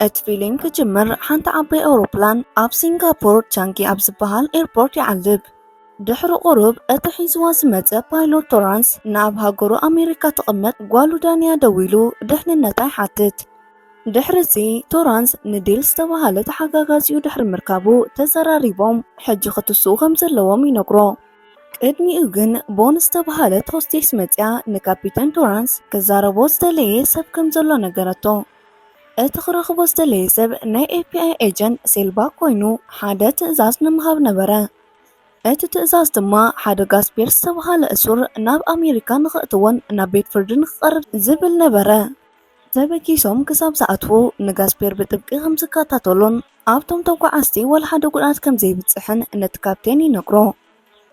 እቲ ፊልም ክጅምር፣ ሓንቲ ዓባይ ኣውሮፕላን ኣብ ሲንጋፖር ቻንጊ ኣብ ዝበሃል ኤርፖርት ይዓልብ። ድሕሪ ቁሩብ፣ እቲ ሒዝዋ ዝመጸ ፓይሎት ቶራንስ ናብ ሃገሩ ኣሜሪካ ትቕመጥ ጓሉ ዳንያ ደዊሉ ድሕንነታ ይሓትት። ድሕሪ እዚ፣ ቶራንስ ንዴል ዝተባህለ ተሓጋጋዚኡ ድሕሪ ምርካቡ፣ ተዘራሪቦም ሕጂ ክትስኡ ከም ዘለዎም ይነግሮ። ቅድሚኡ ግን፣ ቦን ዝተባህለት ሆስቴስ መጽያ ንካፒተን ቶራንስ ክዛረቦ ዝደለየ ሰብ ከም ዘሎ ነገረቶ። እቲ ክረኽቦ ዝደለየ ሰብ ናይ ኤፍ ቢ ኣይ ኤጀንት ሴልባ ኮይኑ፣ ሓደ ትእዛዝ ንምሃብ ነበረ። እቲ ትእዛዝ ድማ፣ ሓደ ጋስፔር ዝተባህለ እሱር ናብ ኣሜሪካ ንኽእትዎን ናብ ቤት ፍርዲ ንኽቐርብ ዝብል ነበረ። ተበጊሶም ክሳብ ዝኣትዉ፣ ንጋስፔር ብጥብቂ ከም ዝከታተሎን ኣብቶም ተጓዓዝቲ ዋላ ሓደ ጉድኣት ከም ዘይብጽሕን ነቲ ካፕቴን ይነግሮ።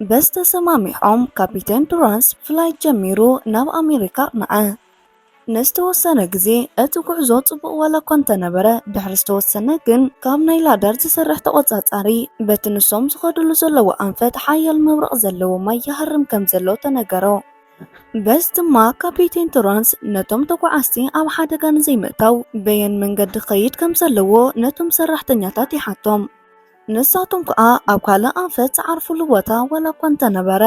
በዚ ተሰማሚዖም፣ ካፒቴን ቶራንስ ፍላይት ጀሚሩ ናብ ኣሜሪካ ኣቕንዐ። ንዝተወሰነ ግዜ እቲ ጉዕዞ ጽቡቕ ዋላ እኳ እንተነበረ፣ ድሕሪ ዝተወሰነ ግን ካብ ናይ ላዳር ዝሰርሕ ተቖጻጻሪ በቲ ንሶም ዝኸድሉ ዘለዉ ኣንፈት ሓያል መብረቕ ዘለዎ ማይ ይሃርም ከም ዘሎ ተነገሮ። በዚ ድማ ካፒቴን ቶራንስ ነቶም ተጓዓዝቲ ኣብ ሓደጋ ንዘይምእታው በየን መንገዲ ክኸይድ ከም ዘለዎ ነቶም ሰራሕተኛታት ይሓቶም። ንሳቶም ከኣ ኣብ ካልእ ኣንፈት ዝዓርፉሉ ቦታ ዋላ እኳ እንተነበረ፣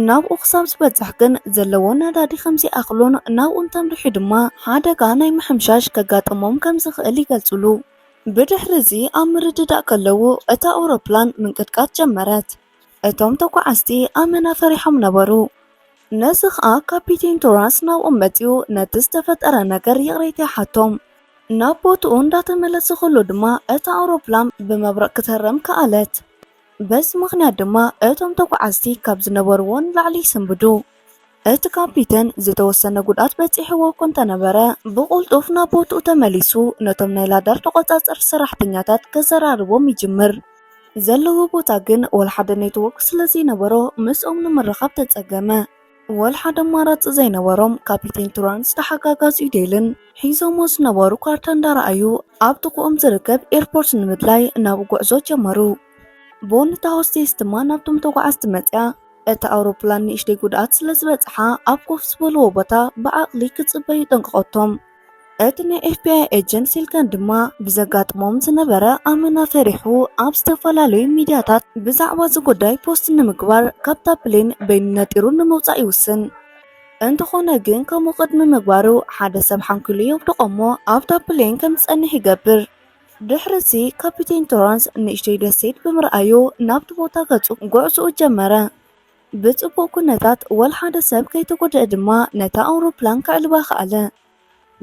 ናብኡ ክሳብ ዝበጽሕ ግን ዘለዎ ነዳዲ ከም ዘይኣኽሎን ናብኡ እንተምርሑ ድማ ሓደጋ ናይ ምሕምሻሽ ከጋጥሞም ከም ዝኽእል ይገልጹሉ። ብድሕሪ እዚ ኣብ ምርድዳእ ከለዉ እታ ኣውሮፕላን ምንቅጥቃጥ ጀመረት። እቶም ተጓዓዝቲ ኣመና ፈሪሖም ነበሩ። ነዚ ኸኣ ካፒቴን ቶራንስ ናብኦም መጺኡ ነቲ ዝተፈጠረ ነገር ይቕሬታ ይሓቶም። ናብ ቦትኡ እንዳተመለሰ ከሎ ድማ እታ ኣውሮፕላን ብመብረቕ ክትህረም ከኣለት። በዚ ምኽንያት ድማ እቶም ተጓዓዝቲ ካብ ዝነበርዎ ንላዕሊ ይስንብዱ። እቲ ካፒተን ዝተወሰነ ጉድኣት በጺሕዎ እኳ እንተነበረ፣ ብቕልጡፍ ናብ ቦትኡ ተመሊሱ ነቶም ናይ ላዳር ተቖጻጸርቲ ሰራሕተኛታት ከዘራርቦም ይጅምር። ዘለዎ ቦታ ግን ወላ ሓደ ኔትወርክ ስለ ዘይነበሮ ምስኦም ንምርኻብ ተጸገመ። ወላ ሓደ ኣማራጺ ዘይነበሮም ካፒቴን ቱራንስ ተሓጋጋዚኡ ዴልን ሒዞሞ ዝነበሩ ካርታ እንዳረኣዩ ኣብ ጥቕኦም ዝርከብ ኤርፖርት ንምድላይ ናብ ጉዕዞ ጀመሩ። ቦን እታ ሆስቴስ ድማ ናብቶም ተጓዓዝቲ መጽያ፣ እታ ኣውሮፕላን ንእሽተይ ጉድኣት ስለ ዝበጽሓ ኣብ ኮፍ ዝበልዎ ቦታ ብዓቕሊ ክጽበዩ ጠንቅቐቶም። እቲ ናይ ኤፍ ቢ ኣይ ኤጀንት ሲልከን ድማ ብዘጋጥሞም ዝነበረ ኣመና ፈሪሑ ኣብ ዝተፈላለዩ ሚድያታት ብዛዕባ እዚ ጉዳይ ፖስት ንምግባር ካብታ ፕሌን በይኑ ነጢሩ ንምውጻእ ይውስን። እንተኾነ ግን ከምኡ ቅድሚ ምግባሩ ሓደ ሰብ ሓንኪሉ የውድቖ እሞ ኣብታ ፕሌን ከም ዝጸንሕ ይገብር። ድሕሪ እዚ ካፒቴን ቶራንስ ንእሽተይ ደሴት ብምርኣዩ ናብቲ ቦታ ገጹ ጉዕዞኡ ጀመረ። ብጽቡቕ ኩነታት ወላ ሓደ ሰብ ከይተጎድአ ድማ ነታ ኣውሮፕላን ከዕልባ ከኣለ።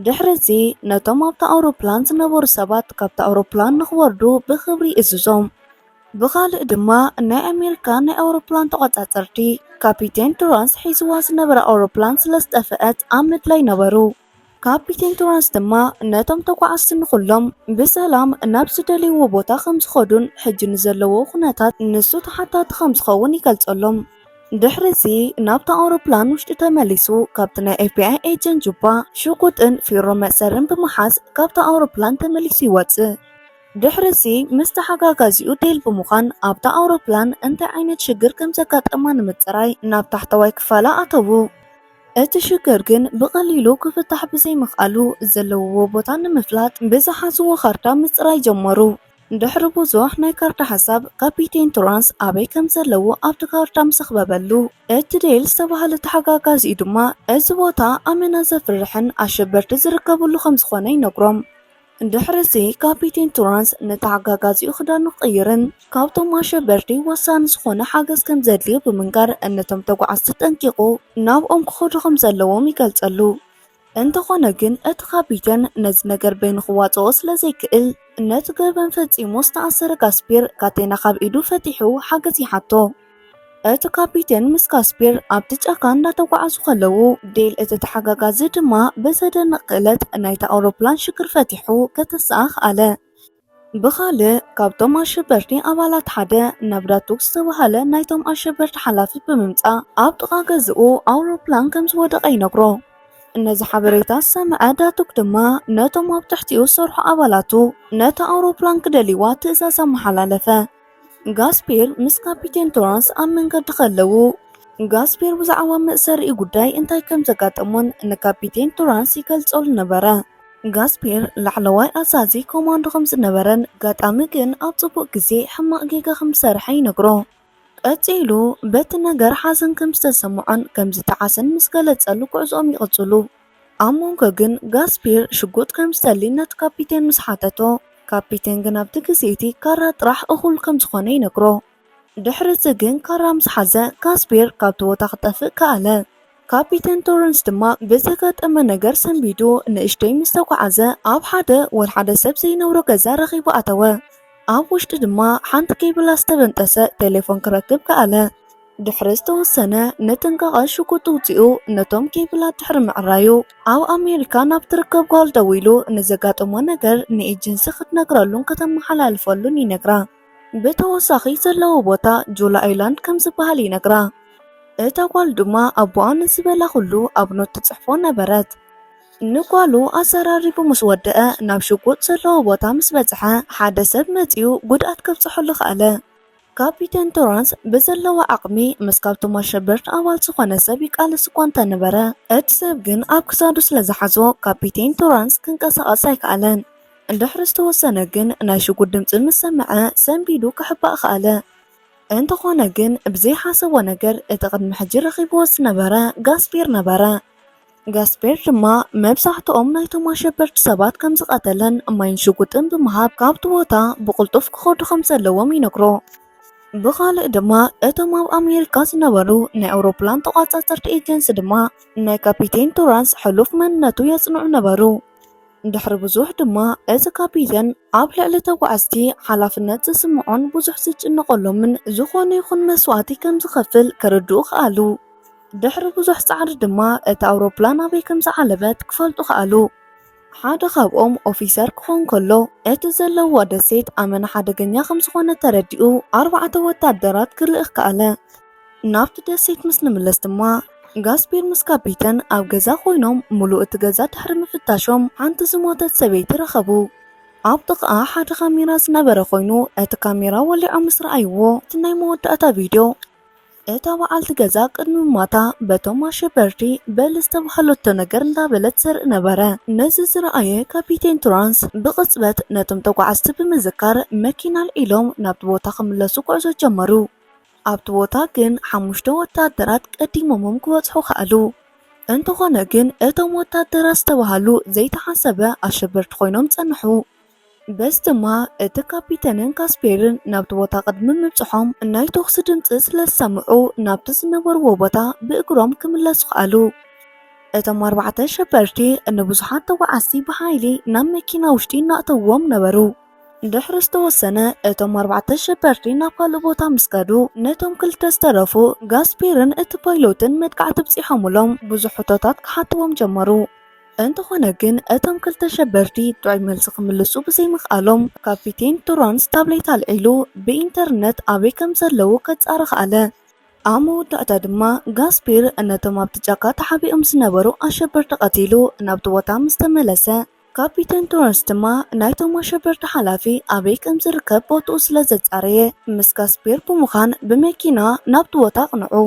ድሕሪ እዚ ነቶም ኣብታ ኣውሮፕላን ዝነበሩ ሰባት ካብታ ኣውሮፕላን ንኽወርዱ ብኽብሪ ይእዝዞም። ብኻልእ ድማ ናይ ኣሜሪካ ናይ ኣውሮፕላን ተቖጻጸርቲ ካፒቴን ቱራንስ ሒዝዋ ዝነበረ ኣውሮፕላን ስለ ዝጠፍአት ኣብ ምድላይ ነበሩ። ካፒቴን ቱራንስ ድማ ነቶም ተጓዓዝቲ ንኹሎም ብሰላም ናብ ዝደልይዎ ቦታ ከም ዝኸዱን ሕጂ ንዘለዎ ኩነታት ንሱ ተሓታቲ ከም ዝኸውን ይገልጸሎም። ድሕሪ እዚ ናብታ ኣውሮፕላን ውሽጢ ተመሊሱ ካብቲ ናይ ኤፍ ቢ ኣይ ኤጀንት ጁባ ሽጉጥን ፊሮ መእሰርን ብምሓዝ ካብታ ኣውሮፕላን ተመሊሱ ይወጽእ። ድሕሪ እዚ ምስ ተሓጋጋዚኡ ዴል ብምዃን ኣብታ ኣውሮፕላን እንታይ ዓይነት ሽግር ከም ዘጋጠማ ንምጽራይ ናብ ታሕተዋይ ክፋላ ኣተዉ። እቲ ሽግር ግን ብቐሊሉ ክፍታሕ ብዘይምኽኣሉ ዘለውዎ ቦታ ንምፍላጥ ብዝሓዝዎ ካርታ ምጽራይ ጀመሩ። ድሕሪ ብዙሕ ናይ ካርታ ሓሳብ ካፒቴን ቱራንስ ኣበይ ከም ዘለዉ ኣብቲ ካርታ ምስ ኣኽበበሉ፣ እቲ ዴል ዝተባህለ ተሓጋጋዚኡ ድማ እዚ ቦታ ኣመና ዘፍርሕን ኣሸበርቲ ዝርከብሉ ከም ዝኾነ ይነግሮም። ድሕሪ እዚ ካፒቴን ቱራንስ ንተሓጋጋዚኡ ክዳኑ ክቕይርን ካብቶም ኣሸበርቲ ወሳኒ ዝኾነ ሓገዝ ከም ዘድልዮ ብምንጋር ነቶም ተጓዓዝቲ ጠንቂቑ ናብኦም ክኸዱ ከም ዘለዎም ይገልጸሉ። እንተኾነ ግን እቲ ካፒቴን ነዚ ነገር በይኑ ክዋጽኦ ስለ ዘይክእል ነቲ ገበን ፈጺሙ ዝተኣሰረ ጋስፒር ካቴና ካብ ኢዱ ፈቲሑ ሓገዝ ይሓቶ። እቲ ካፒቴን ምስ ጋስፒር ኣብቲ ጫካ እንዳተጓዓዙ ከለዉ ዴል እቲ ተሓጋጋዚ ድማ ብዘደንቕ ክእለት ናይታ ኣውሮፕላን ሽግር ፈቲሑ ከተስኣ ከኣለ። ብኻልእ ካብቶም ኣሸበርቲ ኣባላት ሓደ ናብ ዳቱክ ዝተባህለ ናይቶም ኣሸበርቲ ሓላፊ ብምምጻእ ኣብ ጥቓ ገዝኡ ኣውሮፕላን ከም ዝወደቐ ይነግሮ። ነዚ ሓበሬታ ዝሰምዐ ዳቱክ ድማ ነቶም ኣብ ትሕቲኡ ዝሰርሑ ኣባላቱ ነታ ኣውሮፕላን ክደልይዋ ትእዛዝ ኣመሓላለፈ። ጋስፒር ምስ ካፒቴን ቶራንስ ኣብ መንገዲ ከለዉ፣ ጋስፒር ብዛዕባ መእሰሪኡ ጉዳይ እንታይ ከም ዘጋጠሞን ንካፒቴን ቶራንስ ይገልጸሉ ነበረ። ጋስፔር ላዕለዋይ ኣዛዚ ኮማንዶ ከም ዝነበረን ኣጋጣሚ ግን ኣብ ጽቡቕ ግዜ ሕማቕ ጌጋ ከም ዝሰርሐ ይነግሮ። ቀጺሉ በቲ ነገር ሓዘን ከም ዝተሰምዖን ከም ዝተዓሰን ምስ ገለጸሉ ጉዕዞኦም ይቕጽሉ። ኣብ መንጎ ግን ጋስፔር ሽጉጥ ከም ዝደሊ ነቲ ካፒቴን ምስ ሓተቶ፣ ካፒቴን ግን ኣብቲ ግዜ እቲ ካራ ጥራሕ እኹል ከም ዝኾነ ይነግሮ። ድሕሪ እዚ ግን ካራ ምስ ሓዘ ጋስፔር ካብቲ ቦታ ክጠፍእ ከኣለ። ካፒቴን ቶረንስ ድማ ብዘጋጠመ ነገር ሰንቢዱ ንእሽተይ ምስ ተጓዓዘ ኣብ ሓደ ወልሓደ ሰብ ዘይነብሮ ገዛ ረኺቡ ኣተወ። ኣብ ውሽጢ ድማ ሓንቲ ኬብላ ዝተበንጠሰ ቴሌፎን ክረክብ ከኣለ። ድሕሪ ዝተወሰነ ንጥንቃቐ ሽጉጥ ውፂኡ ነቶም ኬብላት ድሕሪ ምዕራዩ ኣብ ኣሜሪካ ናብ ትርከብ ጓል ደዊሉ ንዘጋጠሞ ነገር ንኤጀንሲ ክትነግረሉን ከተመሓላልፈሉን ይነግራ። ብተወሳኺ ዘለዎ ቦታ ጁላ ኣይላንድ ከም ዝበሃል ይነግራ። እታ ጓል ድማ ኣቦኣ ንዝበላ ኩሉ ኣብ ኖት ትጽሕፎ ነበረት። ንጓሉ ኣዘራሪቡ ምስ ወደአ ናብ ሽጉጥ ዘለዎ ቦታ ምስ በጽሐ ሓደ ሰብ መጺኡ ጉድኣት ከብጽሐሉ ከኣለ። ካፒቴን ቶራንስ ብዘለዎ ዓቕሚ ምስ ካብቶም ኣሸበርቲ ኣባል ዝኾነ ሰብ ይቃለስ እኳ እንተነበረ እቲ ሰብ ግን ኣብ ክሳዱ ስለ ዝሓዞ ካፒቴን ቶራንስ ክንቀሳቐስ ኣይከኣለን። ድሕሪ ዝተወሰነ ግን ናይ ሽጉጥ ድምፂ ምስ ሰምዐ ሰንቢዱ ክሕባእ ከኣለ። እንተኾነ ግን ብዘይሓሰቦ ነገር እቲ ቅድሚ ሕጂ ረኺብዎ ዝነበረ ጋስፔር ነበረ። ጋስፔር ድማ መብዛሕትኦም ናይቶም ኣሸበርቲ ሰባት ከም ዝቐተለን ማይን ሽጉጥን ብምሃብ ካብቲ ቦታ ብቕልጡፍ ክኸዱ ከም ዘለዎም ይነግሮ። ብኻልእ ድማ እቶም ኣብ ኣሜሪካ ዝነበሩ ናይ ኣውሮፕላን ተቋጻጸርቲ ኤጀንሲ ድማ ናይ ካፒቴን ቶራንስ ሕሉፍ መንነቱ የጽንዑ ነበሩ። ድሕሪ ብዙሕ ድማ እቲ ካፒቴን ኣብ ልዕሊ ተጓዓዝቲ ሓላፍነት ዝስምዖን ብዙሕ ዝጭነቐሎምን ዝኾነ ይኹን መስዋእቲ ከም ዝኸፍል ክርድኡ ከኣሉ። ድሕሪ ብዙሕ ጻዕሪ ድማ እታ ኣውሮፕላን ኣበይ ከም ዝዓለበት ክፈልጡ ከኣሉ። ሓደ ካብኦም ኦፊሰር ክኾን ከሎ እቲ ዘለዎ ደሴት ኣመና ሓደገኛ ከም ዝኾነ ተረዲኡ ኣርባዕተ ወታደራት ክልእኽ ከኣለ። ናብቲ ደሴት ምስ ንምለስ ድማ ጋስፔር ምስ ካፒተን ኣብ ገዛ ኮይኖም ሙሉእ እቲ ገዛ ድሕሪ ምፍታሾም ሓንቲ ዝሞተት ሰበይቲ ረኸቡ። ኣብ ጥቓኣ ሓደ ካሜራ ዝነበረ ኮይኑ እቲ ካሜራ ወሊዖም ምስ ረኣይዎ እቲ ናይ መወዳእታ ቪድዮ እታ በዓልቲ ገዛ ቅድሚ ምማታ በቶም ኣሸበርቲ በል ዝተባህለቶ ነገር እንዳበለት ዘርኢ ነበረ። ነዚ ዝረኣየ ካፒቴን ቱራንስ ብቕጽበት ነቶም ተጓዓዝቲ ብምዝካር መኪና ኣልዒሎም ናብቲ ቦታ ክምለሱ ጉዕዞ ጀመሩ። ኣብቲ ቦታ ግን ሓሙሽተ ወታደራት ቀዲሞሞም ክበጽሑ ከኣሉ። እንተኾነ ግን እቶም ወታደራት ዝተባህሉ ዘይተሓሰበ ኣሸበርቲ ኮይኖም ጸንሑ። በዚ ድማ እቲ ካፒተንን ካስፔርን ናብቲ ቦታ ቅድሚ ምብጽሖም ናይ ተኹሲ ድምጺ ስለ ዝሰምዑ ናብቲ ዝነበርዎ ቦታ ብእግሮም ክምለሱ ከኣሉ። እቶም ኣርባዕተ ኣሸበርቲ ንብዙሓት ተጓዓዝቲ ብሓይሊ ናብ መኪና ውሽጢ እናእተውዎም ነበሩ። ድሕሪ ዝተወሰነ እቶም ኣርባዕተ ኣሸበርቲ ናብ ካልእ ቦታ ምስ ከዱ ነቶም ክልተ ዝተረፉ ጋስፔርን እቲ ፓይሎትን መጥቃዕቲ ኣብጺሖምሎም ብዙሕ ሕቶታት ክሓትዎም ጀመሩ። እንተኾነ ግን እቶም ክልተ ኣሸበርቲ ጥዑይ መልሲ ክምልሱ ብዘይምኽኣሎም ካፒቴን ቱራንስ ታብሌት ኣልዒሉ ብኢንተርነት ኣበይ ከም ዘለዉ ከጻሪ ከኣለ። ኣብ መወዳእታ ድማ ጋስፔር ነቶም ኣብቲ ጫካ ተሓቢኦም ዝነበሩ ኣሸበርቲ ቀቲሉ ናብቲ ቦታ ምስ ተመለሰ ካፒቴን ቱራንስ ድማ ናይቶም ኣሸበርቲ ሓላፊ ኣበይ ከም ዝርከብ ቦትኡ ስለ ዘጻረየ ምስ ጋስፔር ብምዃን ብመኪና ናብቲ ቦታ ኣቕንዑ።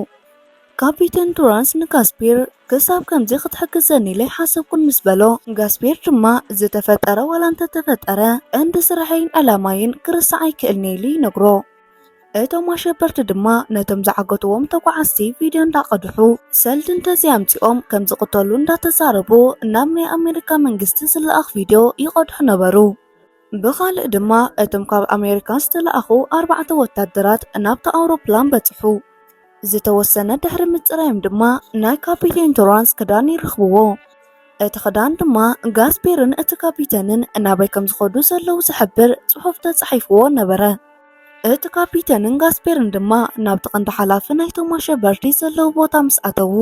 ካፒቴን ቱራንስ ንጋስፔር ክሳብ ከምዚ ክትሕግዘኒ ኢለ ኣይሓሰብኩን ምስ በሎ ጋስፔር ድማ ዝተፈጠረ ዋላ እንተተፈጠረ ቀንዲ ስርሐይን ዕላማይን ክርሳዕ ኣይክእልን ኢሉ ይነግሮ። እቶም ኣሸበርቲ ድማ ነቶም ዝዓገትዎም ተጓዓዝቲ ቪድዮ እንዳቐድሑ ሰልዲ እንተዘይኣምጺኦም ከም ዝቕተሉ እንዳተዛረቡ ናብ ናይ ኣሜሪካ መንግስቲ ዝለኣኽ ቪድዮ ይቐድሑ ነበሩ። ብኻልእ ድማ እቶም ካብ ኣሜሪካ ዝተለኣኹ ኣርባዕተ ወታደራት ናብቲ ኣውሮፕላን በጽሑ። ዝተወሰነ ድሕሪ ምጽራዮም ድማ ናይ ካፒቴን ቶራንስ ክዳን ይረኽብዎ። እቲ ክዳን ድማ ጋስፔርን እቲ ካፒተንን ናበይ ከም ዝኸዱ ዘለዉ ዝሕብር ጽሑፍ ተጻሒፍዎ ነበረ። እቲ ካፒተንን ጋስፔርን ድማ ናብቲ ቀንዲ ሓላፊ ናይቶም ኣሸበርቲ ዘለዉ ቦታ ምስ ኣተዉ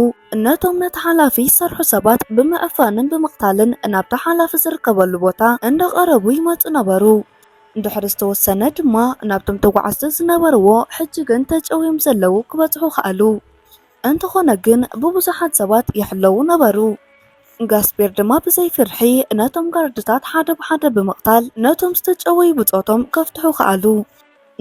ነቶም ነቲ ሓላፊ ዝሰርሑ ሰባት ብምዕፋንን ብምቕታልን ናብቲ ሓላፊ ዝርከበሉ ቦታ እንዳቐረቡ ይመጹ ነበሩ። ድሕሪ ዝተወሰነ ድማ ናብቶም ተጓዓዝቲ ዝነበርዎ ሕጂ ግን ተጨውዮም ዘለዉ ክበጽሑ ከኣሉ። እንተኾነ ግን ብብዙሓት ሰባት ይሕለዉ ነበሩ። ጋስፔር ድማ ብዘይ ፍርሒ ነቶም ጋርድታት ሓደ ብሓደ ብምቕታል ነቶም ዝተጨወዩ ብጾቶም ከፍትሑ ከኣሉ።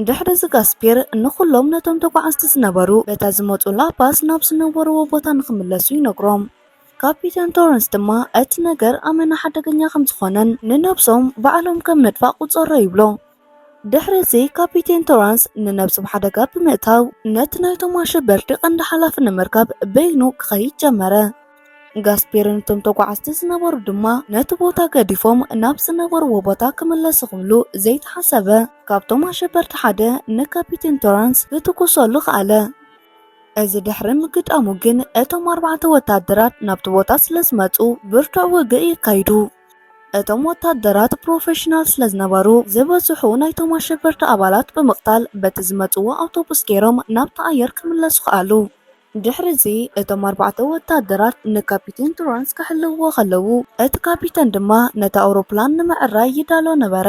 ድሕሪ እዚ ጋስፔር ንኹሎም ነቶም ተጓዓዝቲ ዝነበሩ በታ ዝመጹላ ባስ ናብ ዝነበርዎ ቦታ ንኽምለሱ ይነግሮም። ካፒተን ቶረንስ ድማ እቲ ነገር ኣመና ሓደገኛ ከም ዝኾነን ንነብሶም ባዕሎም ከም ምጥፋእ ቁጸሮ ይብሎ። ድሕሪ እዚ ካፒቴን ቶራንስ ንነብሱ ኣብ ሓደጋ ብምእታው ነቲ ናይ ቶም ኣሸበርቲ ቀንዲ ሓላፊ ንምርካብ በይኑ ክኸይድ ጀመረ። ጋስፔርን እቶም ተጓዓዝቲ ዝነበሩ ድማ ነቲ ቦታ ገዲፎም ናብ ዝነበርዎ ቦታ ክምለሱ ክብሉ ዘይተሓሰበ ካብቶም ኣሸበርቲ ሓደ ንካፒቴን ቶራንስ ክትኩሰሉ ከኣለ። እዚ ድሕሪ ምግጣሙ ግን እቶም ኣርባዕተ ወታደራት ናብቲ ቦታ ስለ ዝመጹ ብርቱዕ ውግእ የካይዱ። እቶም ወታደራት ፕሮፌሽናል ስለ ዝነበሩ ዝበዝሑ ናይቶም ኣሸበርቲ ኣባላት ብምቕታል በቲ ዝመጽዎ ኣውቶቡስ ገይሮም ናብቲ ኣየር ክምለሱ ከኣሉ። ድሕሪ እዚ እቶም ኣርባዕተ ወታደራት ንካፒቴን ቶራንስ ክሕልውዎ ከለዉ እቲ ካፒተን ድማ ነቲ ኣውሮፕላን ንምዕራይ ይዳሎ ነበረ።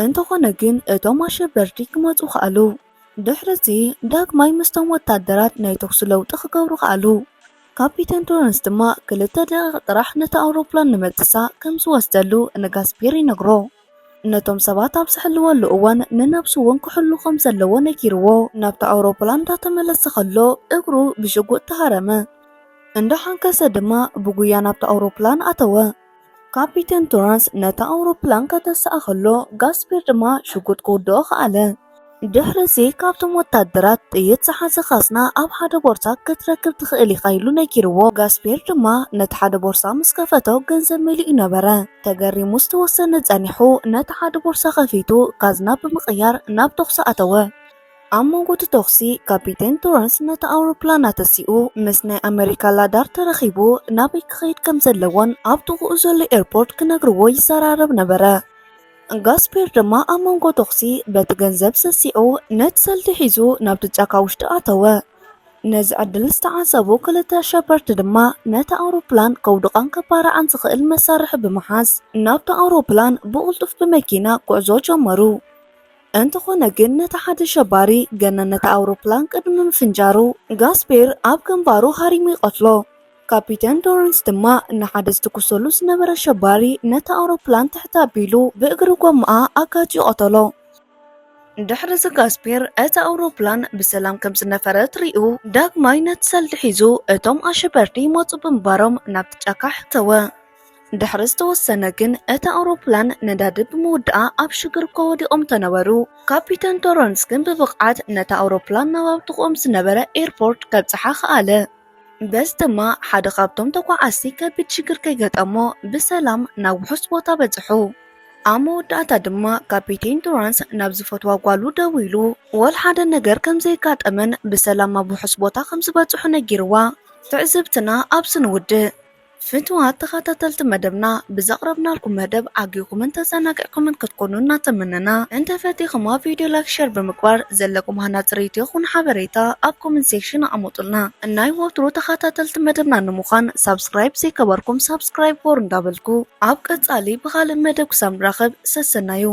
እንተኾነ ግን እቶም ኣሸበርቲ ክመጹ ከኣሉ። ድሕሪ እዚ ዳግማይ ምስቶም ወታደራት ናይ ተኩሲ ለውጢ ክገብሩ ከኣሉ። ካፒተን ቶረንስ ድማ ክልተ ደቂቕ ጥራሕ ነቲ ኣውሮፕላን ንምጥሳ ከም ዝወስደሉ ንጋስፔር ይነግሮ። ነቶም ሰባት ኣብ ዝሕልወሉ እዋን ንነብሱ እውን ክሕሉ ከም ዘለዎ ነጊርዎ ናብቲ ኣውሮፕላን እንዳተመለሰ ከሎ እግሩ ብሽጉጥ ተሃረመ። እንዳሓንከሰ ድማ ብጉያ ናብቲ ኣውሮፕላን ኣተወ። ካፒተን ቶራንስ ነታ ኣውሮፕላን ከተስኣ ከሎ ጋስፔር ድማ ሽጉጥ ክውድኦ ከኣለ። ድሕሪ እዚ ካብቶም ወታደራት ጥይት ዝሓዘ ካዝና ኣብ ሓደ ቦርሳ ክትረክብ ትኽእል ኢኻ ኢሉ ነጊርዎ። ጋስፔር ድማ ነቲ ሓደ ቦርሳ ምስ ከፈቶ ገንዘብ መሊኡ ነበረ። ተገሪሙ ዝተወሰነ ጸኒሑ ነቲ ሓደ ቦርሳ ከፊቱ ካዝና ብምቕያር ናብ ተኹሲ ኣተወ። ኣብ መንጎ እቲ ተኹሲ ካፒቴን ቶረንስ ነቲ ኣውሮፕላን ኣተሲኡ ምስ ናይ ኣመሪካ ላዳር ተረኺቡ ናበይ ክኸይድ ከም ዘለዎን ኣብ ጥቕኡ ዘሎ ኤርፖርት ክነግርዎ ይዘራረብ ነበረ። ጋስፔር ድማ ኣብ መንጎ ተኹሲ በቲ ገንዘብ ሰሲዑ ነቲ ሰልዲ ሒዙ ናብቲ ጫካ ውሽጢ ኣተወ። ነዚ ዕድል ዝተዓዘቡ ክልተ ኣሸበርቲ ድማ ነቲ ኣውሮፕላን ከውድቓን ከባርዓን ዝኽእል መሳርሒ ብምሓዝ ናብቲ ኣውሮፕላን ብቕልጡፍ ብመኪና ጉዕዞ ጀመሩ። እንተኾነ ግን ነቲ ሓደ ሸባሪ ገና ነቲ ኣውሮፕላን ቅድሚ ምፍንጃሩ ጋስፔር ኣብ ግንባሩ ሃሪሙ ይቐትሎ። ካፒተን ቶረንስ ድማ ንሓደ ዝትኩሰሉ ዝነበረ ሸባሪ ነቲ ኣውሮፕላን ትሕት ኣቢሉ ብእግሪ ጎማኣ ኣጋጭዩ ቀተሎ። ድሕሪ እዚ ጋስፔር እቲ ኣውሮፕላን ብሰላም ከም ዝነፈረት ርእዩ ዳግማይ ነቲ ሰልዲ ሒዙ እቶም ኣሸበርቲ ይመጹ ብምንባሮም ናብቲ ጫካ ኣተወ። ድሕሪ ዝተወሰነ ግን እቲ ኣውሮፕላን ነዳዲ ብምውድኣ ኣብ ሽግር ከወዲቖም ተነበሩ። ካፒተን ቶረንስ ግን ብብቕዓት ነታ ኣውሮፕላን ናብ ኣብ ጥቕኦም ዝነበረ ኤርፖርት ከብጽሓ ከኣለ። በዚ ድማ ሓደ ካብቶም ተጓዓዝቲ ከቢድ ሽግር ከይገጠሞ ብሰላም ናብ ውሑስ ቦታ በጽሑ። ኣብ መወዳእታ ድማ ካፒቴን ቶራንስ ናብ ዝፈትዋ ጓሉ ደዊሉ ወላ ሓደ ነገር ከም ዘይጋጠመን ብሰላም ኣብ ውሑስ ቦታ ከም ዝበጽሑ ነጊርዋ። ትዕዝብትና ኣብዚ ንውድእ። ፍትዋት ተኸታተልቲ መደብና ብዘቕረብናልኩም መደብ ዓጊኹምን ተዘናጊዕኩምን ክትኮኑ እናተመነና እንተፈቲኹማ ቪድዮ ላይክ ሸር ብምግባር ዘለኩም ሃናጺ ርእይቶ ይኹን ሓበሬታ ኣብ ኮመንት ሴክሽን ኣቐምጡልና። ናይ ወትሩ ተኸታተልቲ መደብና ንምዃን ሳብስክራይብ ዘይገበርኩም ሳብስክራይብ ግበሩ እንዳበልኩ ኣብ ቀጻሊ ብኻልእ መደብ ክሳብ ንራኸብ ሰሰናዩ።